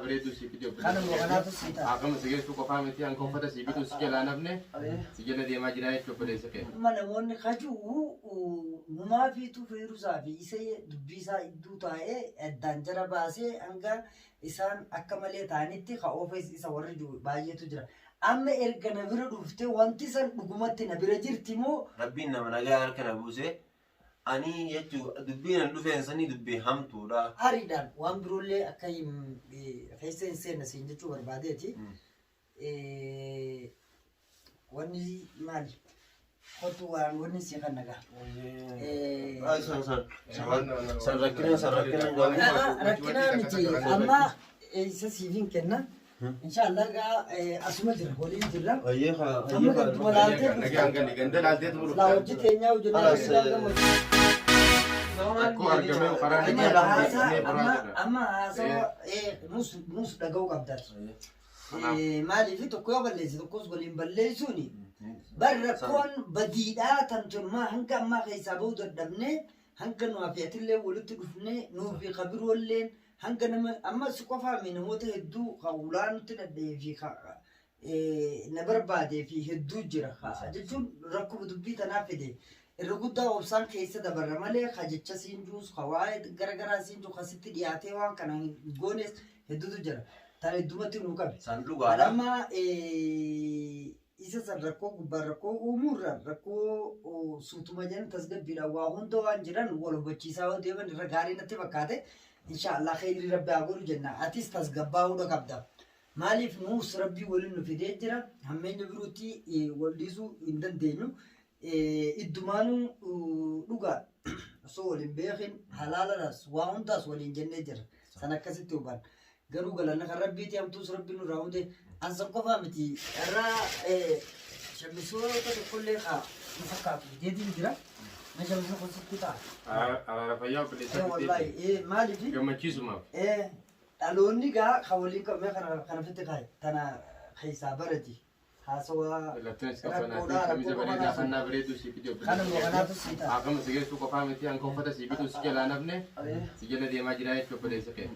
bareedduu sii fide Kanuma obboleessa kanaatu keeti. sii ta'a. Haakama si geessuu qofaa miti hanka uffata sii bituu si jalaa nafne si jala deemaa jira jechuudha obboleessa kee. Amma namoonni kajuu numaafiitu feerusaa fi isa dubbii isaa idduu taa'ee addaan jara baasee hanga isaan akka malee ta'anitti ka oofes isa warri jiru baay'eetu jira. Amma erga na bira dhuftee wanti san dhugumatti na bira jirti moo Rabbiin nama nagaa harka na buuse. Ani jechuu dubbiin an dhufeen sanii dubbii hamtuudha. Aariidhaan waan biroollee akka hin keessa hin seenne siin jechuu barbaadeeti. Wanni maali? Kottu waan wanni sii kan nagaa. San rakkina san rakkina hin qabu. Rakkinaa miti amma isa siif hin kenna. Inshaallah gaa asuma jira waliin jirra. Ayyee haa Amma ayyee haa. ganduma laaltee Nagaan gali ganda laaltee Laa dhufta. hojii teenyaa hojjennee Alas, Akkoo argamee karaa Amma nagaa haasaa deemnee biraa amma jira. amma haasawa nus nus dhaga'uu qabdaati. Kanaaf Maaliif tokko yoo balleesse tokkos waliin balleessuuni bar rakkoon badiidhaa tan tummaa hanga ammaa keessaa bahuu dadhabnee hanga nu fi atillee walitti dhufnee nuu fi kabiroolleen hanga nama amma si qofaa mi namoota hedduu ka ulaa nutti dhadhee fi ka na barbaadee fi hedduu jira ka jechuun rakkuma dubbii tanaa fide irra guddaa obsaan keessa dabarra malee ka jecha siin juus ka waa'ee garagaraa siin juu ka sitti dhiyaatee waan kana hin goones hedduutu jira tan heddumatti nuu qabe. San Kan dhugaadha. amma isa san rakkoo gubbaan rakkoo uumuurra rakkoo suutuma jedhan tasgabbiidhaan waa hunda waan jiran wal hubachiisaa yoo deeman irra gaarii natti fakkaate. Inshaallah kheyrii rabbi haa godhu jenna. Atis tasgabbaa'uudha qabda. Maaliif nuus rabbii waliin nu fidee jira. Hammeenya birootti wal dhiisuu hin dandeenyu. Iddumaanuu dhugaa osoo wal hin beekin halaalas waa hundaas waliin jennee jira. San akkasitti hubanna. Garuu galanni kan rabbiiti hamtuus rabbi nurraa hunde an san qofaa miti irraa shammisoota tokkollee kaa nu fakkaatu fideetiin jira. Na shammisoo kun sitti ta'a. Araara fayyaa obboleessa Eh wallahi fidee eh maaliif gammachiisumaaf. eh dhaloonni gaa kan waliin qabne kana kana fitti kaaye tana keessaa barati. Haasawaa Mallattoon si qabbanaa fi rakkoodhaa shamiza rakkoo bareedaa qofaa fannaa bareedduu sii fide Kanuma obboleessa kanaatu keeti. sii ta'a. Haakama si geessuu qofaa miti hanka uffata sii bituu si jalaa nafne si jala deemaa jira jechuudha obboleessa kee.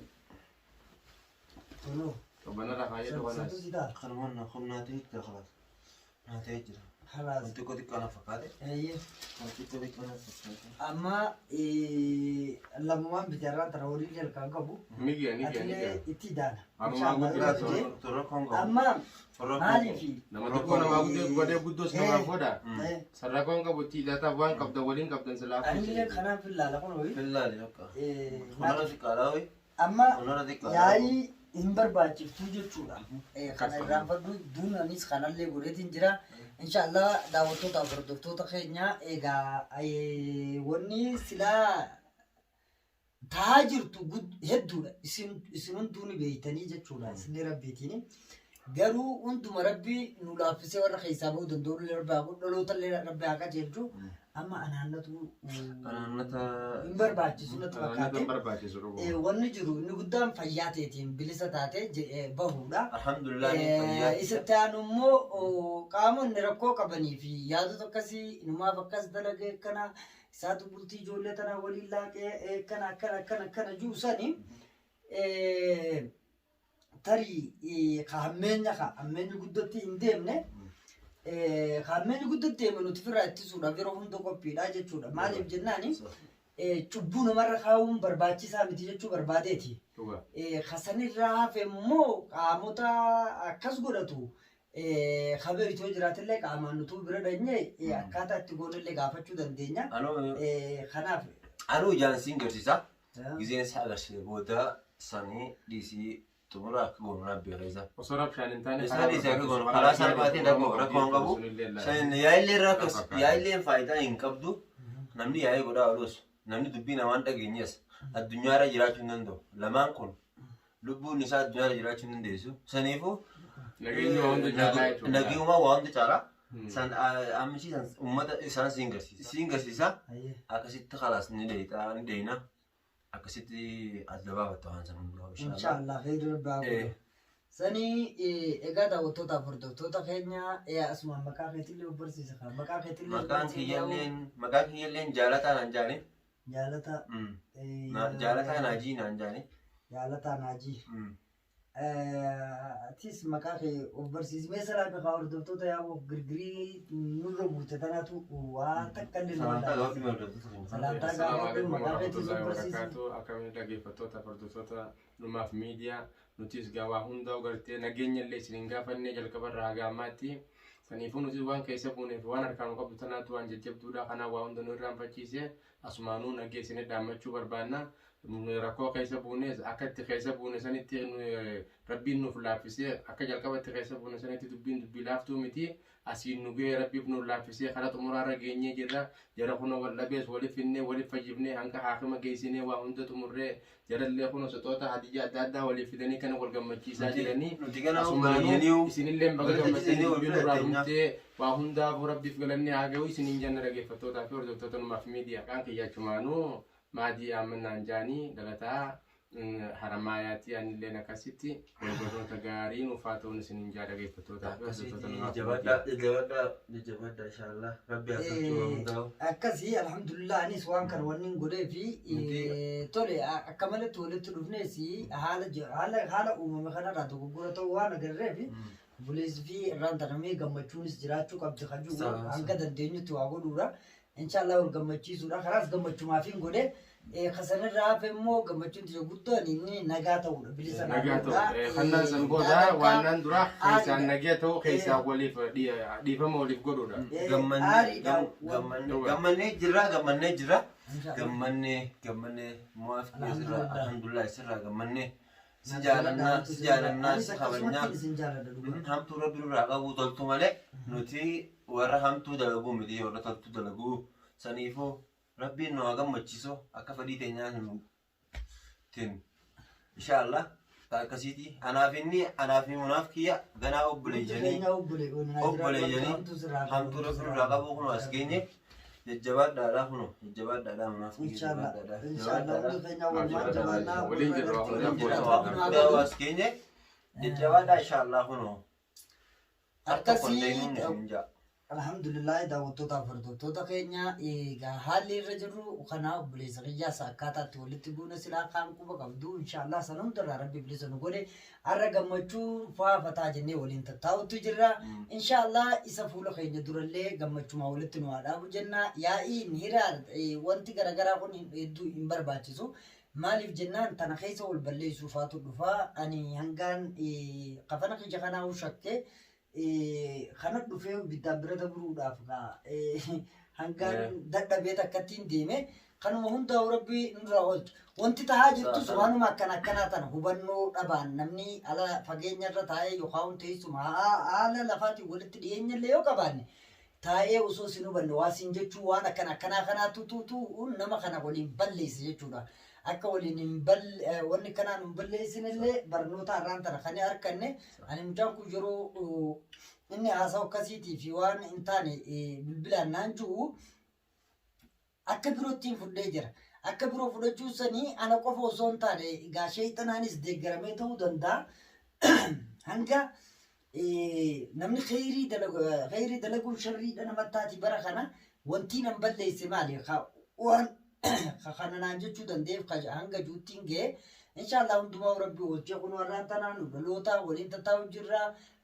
Kunoo. Qabbanarraa fayyadu Santu kanaas. si ta'a. Kanuma na kun naa ta'ee jira kalaas. Naa ta'ee jira. Kalaas. Kun xiqqoo xiqqoo na fakkaate. Eeyyee. Kun xiqqoo xiqqoo na fakkaate. Amma lamumaan bite irraan tana horii illee kan qabu. Ni gaya ni gaya ni Atillee gaya. itti daana. Harumaa guddaa Inshallah. ta'u. Torra koon qabu. Amma Torra koon maaliifi Nama xiqqoo namaa guddee godhee guddoos namaaf godha. Sarrakoon qabu itti hidhataaf waan qabdan waliin qabdan silaa Anillee kanaaf ilaala kun horii. Fillaali bakka. Kunarra xiqqaadha hoyi. Amma Kunarra xiqqaadha. yaa'ii hin barbaachiftuu jechuudha. Kana irraanfadhu duunanis kanallee godheetiin jira. Inshaallah daawwattootaaf hordoftoota keenya egaa wanni silaa tahaa jirtu hedduudha. Isin isin hunduu ni beektanii jechuudha. Isinni rabbiitiin. Garuu hunduma rabbi nu laaffisee warra keessaa bahuu danda'u illee rabbi haa godhu dhaloota illee rabbi haa qajeelchu. Amma anaannatu Anaannata hin barbaachisu natti Anaannata fakkaate. hin barbaachisu dhuguma. Wanni jiru inni guddaan fayyaa teetiin bilisa taatee bahuudha. Alhamdulillah ni fayyaa. Isatti aanu immoo qaamonni rakkoo qabanii fi yaadota akkasii inumaaf akkas dalagee akkana isaatu bultii ijoollee tanaa waliin laaqee akkana akkana akkana akkana jiru sani tarii ka hammeenya ka hammeenyi guddatti hin deemne ka hammeenyi guddatti deeme nuti ofirraa ittisuudhaaf yeroo hunda qophiidha jechuudha. Maaliif jennaani cubbuu namarra kaa'uun barbaachisaa miti jechuu barbaadeeti. Dhugaa. Ka sanirraa hafe immoo qaamota akkas godhatu ka beektu yoo jiraatillee qaamaan nutuu bira dhanyee akkaataa itti goonellee gaafachuu dandeenya. Anuu Kanaaf. Anuu ijaan siin garsiisa. Gizeen si agarsiise booda sanii dhiisii xumura akka goonu naan beeka isa. Osoo rabshaan hin taane Isaa dhiisee akka goonu karaa salphaatiin rakkoo rakkoo hin qabu. San yaa'illee irraa akkas yaa'illeen faayidaa hin qabdu. Namni yaa'ii godhaa oolus namni dubbii namaan dhageenyes addunyaarra jiraachuu hin danda'u. Lamaan kun lubbuun isaa addunyaarra jiraachuu hin dandeessu. Saniifuu Nageenyi waa hunda caalaa jechuudha. Nageenyummaa waa hunda caalaa. San ammisi san ummata isaan siin garsiisa. Siin garsiisa. Akkasitti kalaas ni dheeyxa ni dheeyna. Akkasitti adda baafatta waan san hundaa inshallah. Inshallah kheyri rabbi haa godhu. Sanii egaa daawwattootaaf hordoftoota keenya asumaan maqaa keetillee of barsiisa kaa maqaa keetillee of Maqaan barsiisa. kiyyalleen maqaan kiyyalleen jaalataa naan jaani. Jaalataa. Jaalataa naajii naan jaani. Jaalataa naajii. Atis maqaa kee of barsiismee salaamii kaa hordoftoota yaa'uuf girgirii nurra buute tanaatu waan takka illee nu Salaamtaa wallaalchise. gaafii hordoftoota keenya. Salaamtaa Assalaamu gaafadhu alaikum maqaa keetis warahmatullahi of barsiisi. wabarakatuh. Akkamiin dhaggeeffattoota hordoftoota numaaf miidiyaa nutis gabaa hundaa gartee nageenya illee isin hin gaafanne jalqaba irraa haga ammaatti. Saniifuu nutis waan keessa buuneef waan harkaan qabdu tanaatu waan jajjabduudha. Kanaaf waa hunda nu irraanfachiise asumaanuu nagee isin dhaammachuu barbaanna. Rakkoo keessa buunes akka itti keessa buune sanitti rabbiin nuuf laaffisee akka jalqaba itti keessa buune sanitti dubbiin dubbii laaftuu miti. Asiin nu ga'ee rabbiif nuuf laaffisee karaa xumuraarra geenyee jirra. Jara kuna wal dhabees waliif finnee waliif fayyifnee hanga haakima geessinee waa hunda xumurree jarallee kun soxoota hadiyyaa adda addaa waliif fidanii kana wal gammachiisaa jiranii. Nuti ganaa Asumaanuu obboleeyyanii isinillee baga walitti gammaddanii isinii wal dubbiin bira nurraa teenyaa. dhumtee waa hundaafuu rabbiif galannee haa ga'u isiniin janna dhaggeeffattootaa fi hordoftoota numaaf miidiyaa kaan kiyyachumaanuu maadii aamannaan jaanii dhalataa haramaayaatti anilleen akkasitti walbarnoota gaarii nuuf haa ta'uun isiniin jaa dhaggeeffattootaa fi hordoftoota Akkasitti numaaf jabaadhaa miidiyaa. jabaadhaa jabaadhaa inshaallah rabbi haa tolchu waan hundaa'u. Akkasii alhamdulillah anis waan kana wanni hin godhee fi tole akka malatti walitti dhufnees haala haala haala uumame kanarraa dogoggora ta'uu waan agarreef buleessi fi irraan tanamee gammachuunis jiraachuu qabdi kajuu hanga dandeenyutti waa godhuudha. Inshaallah wal gammachiisuudha. Karaas gammachumaaf hin godhe. Kasanirraa hafe immoo gammachuun tiyya guddaan inni nagaa ta'uudha. Bilisa Nagaa ta'u. ta'uudha. Kannaan san booda waan dura keessaan nagaa ta'u keessaan waliif dhiifama waliif godhuudha. Gammannee gammannee jirra gammannee jirra Inshaallah. gammannee gammannee mu'aaf sirraa Alhamdulillah. alhamdulillah sirraa gammannee si jaalannaa si jaalannaa Anis si kabajnaa. akkasumatti isin jaaladha dhugaa. Hamtuu rabbi nurraa qabu toltu malee nuti warra hamtuu dalaguu miti warra toltuu dalaguu saniifuu rabbiin nu haa gammachiisu akka fedhii teenyaa nu tin inshaallah ta akkasiiti anaaf inni anaaf munaaf kiyya ganaa obboleeyyanii Keenya obboleeyyanii hamtuu rabbi nurraa qabu kun as geenye jajjabaadhaadhaa kuno jajjabaadhaadhaa munaaf kiyya Inshallah. jajjabaadhaadhaa Inshallah. Hundi keenya walumaan jabaannaa. Waliin jirra, Waliin waliin jirra. jirra. hundaa as geenye jajjabaadhaa inshaallah kuno harka Akkasii konnee jaa. Alhamdulillah daawwattootaaf hordoftoota keenya egaa haalli irra jirru kana obboleessa kiyyaas akkaataatti walitti buuna silaa kaan quba qabdu inshaallah sana hundarraa rabbi bilisa nu godhe har'a gammachuu faafataa jennee waliin tattaa'utti jirra inshaallah isa fuula keenya durallee gammachumaa walitti nu haa dhaabu jenna yaa'iin hiraa wanti garaagaraa kun hedduu hin barbaachisu. Maaliif jennaan tana keessa wal balleessuufaatu dhufa ani hangaan kafana kiyya kanaa shakkee kana dhufee ibiddaan bira dabruudhaaf hangaan dadhabee takkattiin deeme kanuma hundaa'u rabbi nurraa oolchu. Wanti tahaa jirtus waanuma akkana akkanaa tana hubannoo dhabaan namni ala fageenya irra taa'ee yookaan teessuma haala lafaatiin walitti dhiyeenya illee yoo qabaanne taa'ee osoo sin hubanne waa siin jechuu waan akkana akkanaa kanaatu tuutu nama kana waliin balleessa jechuudha. Akka waliin hin balle wanni kanaan hin balleessinillee barnoota har'aan tana kan arganne ani mucaan kun yeroo inni haasa'u akkasiitii fi waan hin taane bilbilaan naan jiru akka birootti fudhee jira. Akka biroo fudhachuu sanii ana qofa osoo hin taane egaa sheexanaanis deeggaramee ta'uu danda'a. Hanga namni kheyrii dalagu kheyrii dalaguun sharriidha namatti bara kana wanti nan balleesse maali waan kana naan jechuu danda'eef hanga juuttiin ga'e inshaallah hundumaa rabbi oolchee kun warraan tanaa nu dhaloota waliin tattaa'u jirra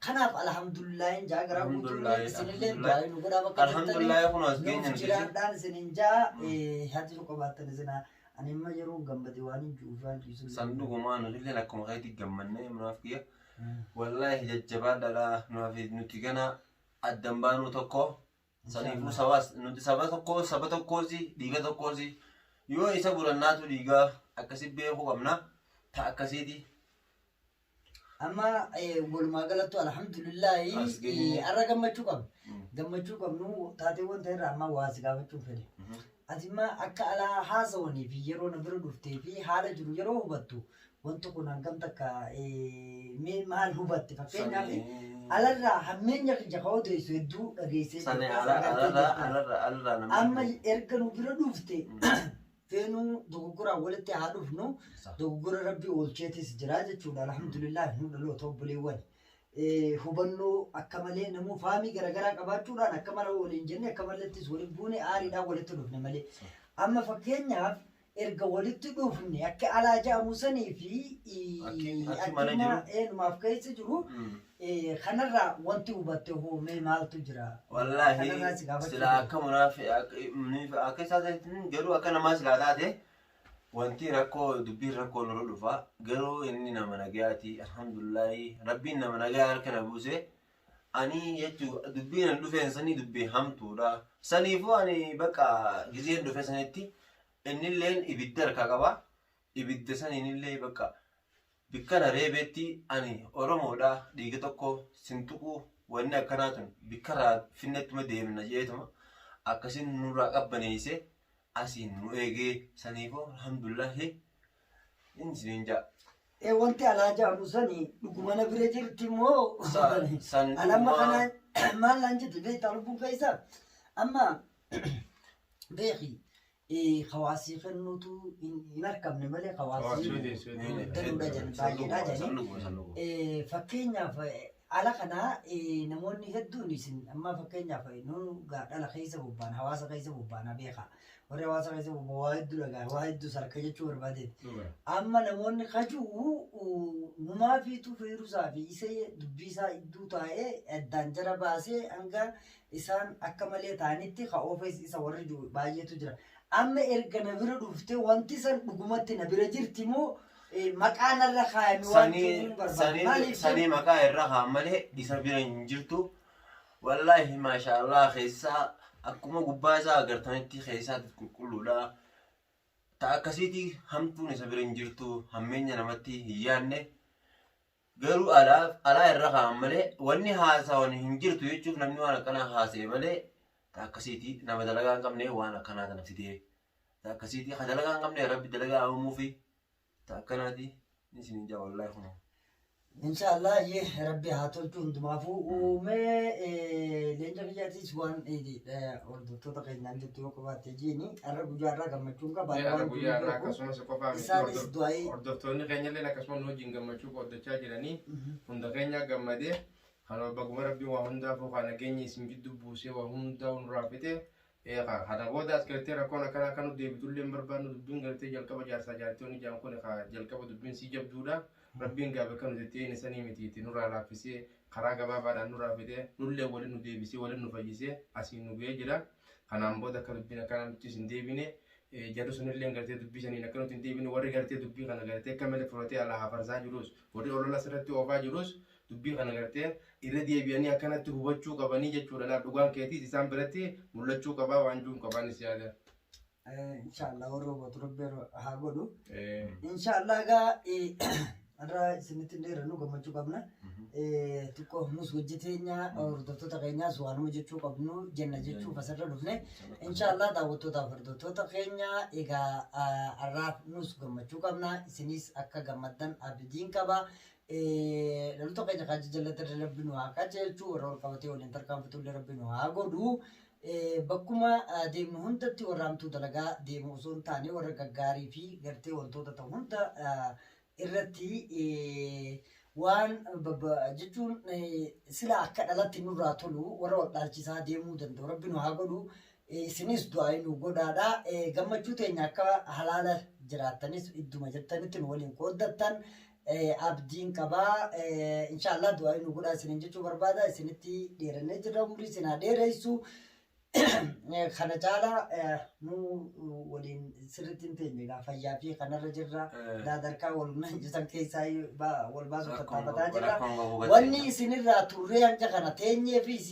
kanaaf alhamdulillahi jaa garaa guutuun isinillee du'aa nu godhaa bakka Alhamdulillah kun as geenye nuuf nuti. jiraadhaan isinin jaa hati nu qabaattan isinaa ani amma yeroo gammade waan hin jiruuf waan dhiisu Sanduuqumaa nuti akkuma keetti gammannee munaaf kiyya. Wallaahi jajjabaadhaadha nuuf nuti gana addan baanuu tokko saniifuu sabaas nuti saba tokko saba tokkoosi dhiiga tokkoosi yoo isa burannaatu dhiigaa akkasi beekuu qabna ta akkasiiti. Amma walumaa galattu alhamdulillahi As geenye. har'a gammachuu qabna. Gammachuu qabnu taateewwan ta'e irraa amma waa si gaafachuun fedhe. Ati immoo akka alaa haasawanii fi yeroo na bira dhuftee fi haala jiru yeroo hubattu wanti kun hangam takka mee maal hubatte fakkeenyaaf alarraa hammeenya kiyya ka odeessu hedduu dhageessee Sani jirta, alarraa agartee jirta. alarraa alarraa Amma namni. erga nu bira dhufte feenuu dogoggoraan walitti haa dhufnu dogoggora rabbi oolcheetis jira jechuudha alhamdulillah nu dhaloota obboleewwan. Hubannoo akka malee namuu faamii garaagaraa qabaachuudhaan akka mala waliin jenne akka malattis waliin buune aariidhaan walitti dhufne malee. Amma fakkeenyaaf Erga walitti dhufne akka alaa jedhamu sanii fi Akki mana akkuma jiru. Numaaf keessa jiru kanarraa wanti hubatte hoomee maaltu jira? Wallaahi Kanarraa si gaafachuu sila akka munaafi akka isaa ta'etti garuu akka namaa silaa taate wanti rakkoo dubbiin rakkoo nurra dhufa garuu inni nama nagayaati alhamdulillahi rabbiin nama nagayaa harka na buuse ani jechuu dubbiin an dhufeen sanii dubbii hamtuudha saniifuu ani bakka gizeen dhufe sanitti innilleen ibidda harkaa qaba ibidda saniinillee bakka bikkana reebeetti ani Oromoodha dhiiga tokko sin tuquu wanni akkanaa tun bikkarraa finnettuma deemna jeetuma akkasin nurraa qabbaneeyse asiin nu eegee saniifuu alhamdulillahi inni isiniin ja'a. Wanti alaa jedhamu sani dhuguma na bira jirti moo? San Alamma dhugumaa kana maal naan jette beektaa lubbuun keessa amma beeki hawaasii kennuutu hin argamne malee hawaasii danuudha jedhan baay'eedha jedhanii. San dhuguma san dhuguma. Fakkeenyaaf ala kanaa namoonni hedduun isin amma fakkeenyaaf nu dhala keessa bobba'an hawaasa keessa bobba'an beeka. Warri hawaasa keessa bobba'an waa hedduu dhagaa waa hedduu sarka jechuu barbaadeeti. Amma namoonni kajuu numaa fiituu feeruusaa fi isa dubbii isaa iddoo taa'ee addaan jara baasee hanga isaan akka malee ta'anitti ka oofes isa warri jiru baay'eetu jira. Amma erga na bira dhuftee wanti san dhugumatti na bira jirti moo maqaa narra kaayame waan Sanii jiruun barbaada. sanii Maaliif sanii maqaa irra haa malee isa bira hin jirtu. Wallaahi maasha Allah keessaa akkuma gubbaa isaa agartanitti keessaa qulqulluudha. Ta akkasiiti hamtuun isa bira hin jirtu hammeenya namatti hin yaadne. Garuu alaa irra kaan malee wanni haasawan hin jirtu jechuuf namni waan akkanaa haasa'e malee ta akkasiiti nama dalagaa hin qabne waan akkanaa kana fidee. Ta akkasiiti ka dalagaa hin qabne rabbi dalagaa uumuufi ta akkanaati isin jaa wallaahi kunoo. Inshaallah yee rabbi haa tolchu hundumaafuu uumee leenca biyyaatis waan hordoftoota keenyaan jettu yoo qabaatte jiini har'a guyyaa irraa gammachuun qaba. Har'a guyyaa irraa akkasumas qofaa miti Isaanis du'aa'ii. Hordoftoonni keenyallee akkasuma nu wajjin gammachuu qooddachaa jiranii hunda keenya gammadee kan baguma rabbiin waa hundaafuu kan nageenya isin gidduu buusee waa hundaa nurraa fixe kana booda as gartee rakkoon akkanaa akka nu deebitullee hin barbaannu dubbiin gartee jalqaba jaarsaa jaartonni jaan kun jalqaba dubbiin sii jabduudha rabbiin gaafa akka nuti itti eeyne sanii miti itti nurraa laaffisee karaa gabaabaadhaan nurraa fixee nullee waliin nu deebisee waliin nu fayyisee asiin nu ga'ee jira kanaan booda akka dubbiin akkanaa nuti hin deebine jarri sunillee gartee dubbii saniin akka nuti hin deebine warri gartee dubbii kana gartee akka malee fudhatee alaa hafarsaa jirus warri olola asirratti oofaa jirus dubbii kana gartee irra deebi'anii akkanatti hubachuu qabanii jechuudha laal dhugaan keetiis isaan biratti mul'achuu qabaa waan jiruun qabaanis yaada. Inshaallah warra hubatu rabbi haa godhu. Inshaallah egaa irraa isinitti illee irra nu gammachuu qabna. Xiqqoo nus hojii teenya hordoftoota keenyaas waanuma jechuu qabnu jenna jechuuf asirra dhufne. Inshaallah daawwattootaaf hordoftoota keenya egaa har'aaf nus gammachuu qabna. Isinis akka gammaddan abdiin qaba. Dhaloota keenya kan jallatan rabbi nu haa qajeelchu warra ol qabatee waliin tarkaanfatullee rabbi nu haa godhu. Bakkuma deemnu hundatti warra hamtuu dalagaa deemu osoo hin taane warra gaggaarii fi gartee wantoota ta'u hunda irratti waan jechuun sila akka dhalatti nurraa tolu warra wal dhaalchisaa deemuu danda'u rabbi nu haa godhu. Isinis du'aa nu godhaadha. Gammachuu teenya akka halaala jiraattanis idduma jirtanitti nu waliin qooddattan abdiin qabaa. Inshaallah du'aa nu godhaa isiniin jechuu barbaada. Isinitti dheerannee jirra umrii isin haa dheeressu. Kana caalaa nu waliin sirriitti hin teenye egaa fayyaa fi kanarra jirra. Daadarkaa wal jisan keessaa wal baasuuf tattaafataa jirra. Wanni isinirraa turree hanga kana teenyeefis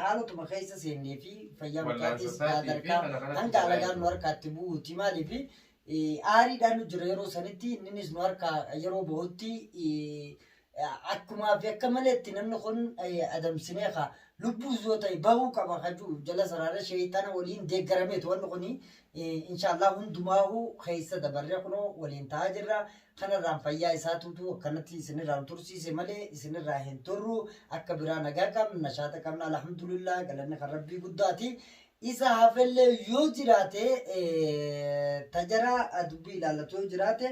haalotuma keessa seennee fi fayyaa mucaatis daadarkaa hanga alagaan nu harkaatti bu'uuti maaliif aariidhaan nu jira yeroo sanitti inninis nu harkaa yeroo bahutti akkumaa fi akka maleetti namni kun adamsinee kaa lubbuu yoo ta'e bahuu qaba kajuu jala saraara sheeyxana waliin deeggarameetu wanni kun inshaallah hundumaahuu keessa dabarree kunoo waliin ta'aa jirra. Kanarraan fayyaa isaatuutu akkanatti isinirraa nu tursiise malee isinirraa hin turru akka biraa nagaa qabna nashaata qabna alhamdulillah galanni kan rabbii guddaati. Isa hafellee yoo jiraate tajara dubbii ilaallatu yoo jiraate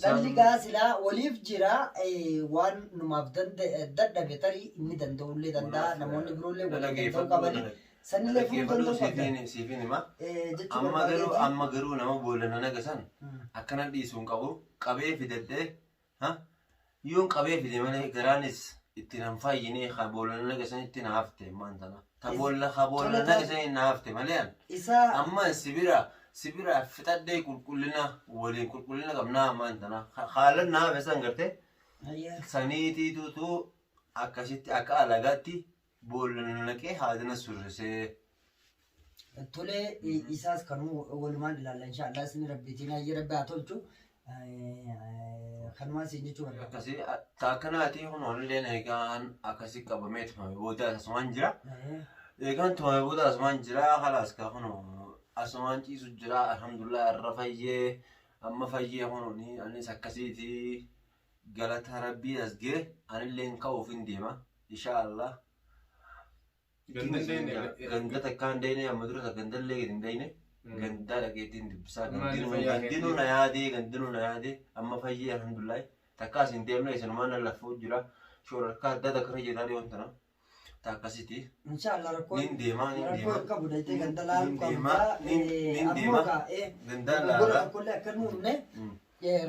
dhalli gaa silaa waliif jira waan numaaf dadhabe tarii inni danda'ullee danda'a namoonni biroollee waliin danda'uu qabani. Sanillee furuu Dhaggeeffadhu danda'u qabda. siifin hima. Jechuu Amma garuu barbaadeeti. Amma garuu nama boolla na nagasan akkana dhiisuu hin qabu. Qabee fidadhee yoon qabee fide malee garaanis itti nan fayyine ha boolla na nagasan itti na hafte maan tana. Ta boolla ha boolla na nagasan na hafte malee an. Isaa Amma sibira fixadhee qulqullina waliin qulqullina qabnaa ammaan tana. Haalan na hafe san gartee saniitiitutu akkasitti akka alagaatti boolla na naqee haadina surrisee. Tolee, isaas kanuma walumaan ilaalla inshaallah isin rabbiitiin hayyee rabbi haa tolchu. Kanumaan siin jechuu barbaada. Akkasii akkanaatii kun walilleen eegaan akkasii qabamee tumame booda asumaan jira. Eegaan tumame booda asumaan jira halaas ka kun asumaan ciisu jira alhamdulillah irra fayyee amma fayyee kun anis akkasiiti galata rabbii as gee anilleen ka'uuf hin deema inshaallah. Ganda takkaan deene amma dura gandallee gadi hin deene. Gandaa dhaqeetiin dubbisaa gandinuu na yaadee gandinuu na yaadee amma fayyee alhamdulillah takkaas hin deemne isinumaan nan laffuu jira shoorarkaa addaa takka irra jirraa dhiyoon tana ta akkasiiti. Inshaallah rakkoon Nin deema nin rakkoo deema. hin qabu daytee ganda laaluu Nin deema qabda. nin Ammoo deema kaa gandaa dogoggora laalaa. tokkollee akka hin uumne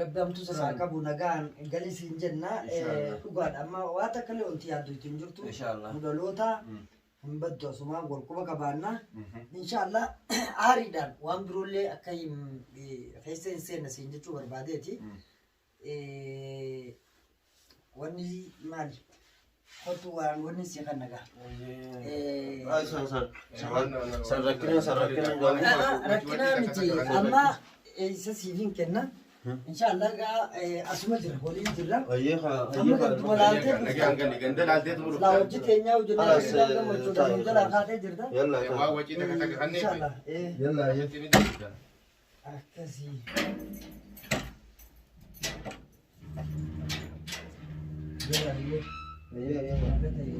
rabbi hamtuu sirraa qabu nagaan galii siin jenna. Inshaallah. Dhugaadha amma waa takka illee wanti yaaddu ittiin jirtu. Inshaallah. Nu dhaloota hin baddu asumaan wal quba qabaanna. Inshaallah aariidhaan waan biroollee akka hin keessa hin seenne siin jechuu barbaadeeti. Wanni maali? Kottu waan wanni si kan nagaa. San rakkina san rakkina Rakkina miti amma isa siifin kenna. Inshaallah gaa asuma jira waliin jirra. Amma ganduma laaltee dhufta. Ganda laaltee tumuru. Laa hojii teenyaa hojjennee Alas, gammachuudhaan nu jalaa kaatee jirta. Waa wacii takka takka kanneen. Inshaallah. Yalla. Akkasii. Jala biyyee. Akka ta'e.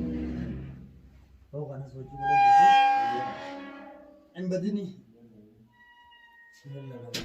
Hoo kanas hojii godhatu. Hin badini. Yalla namatti.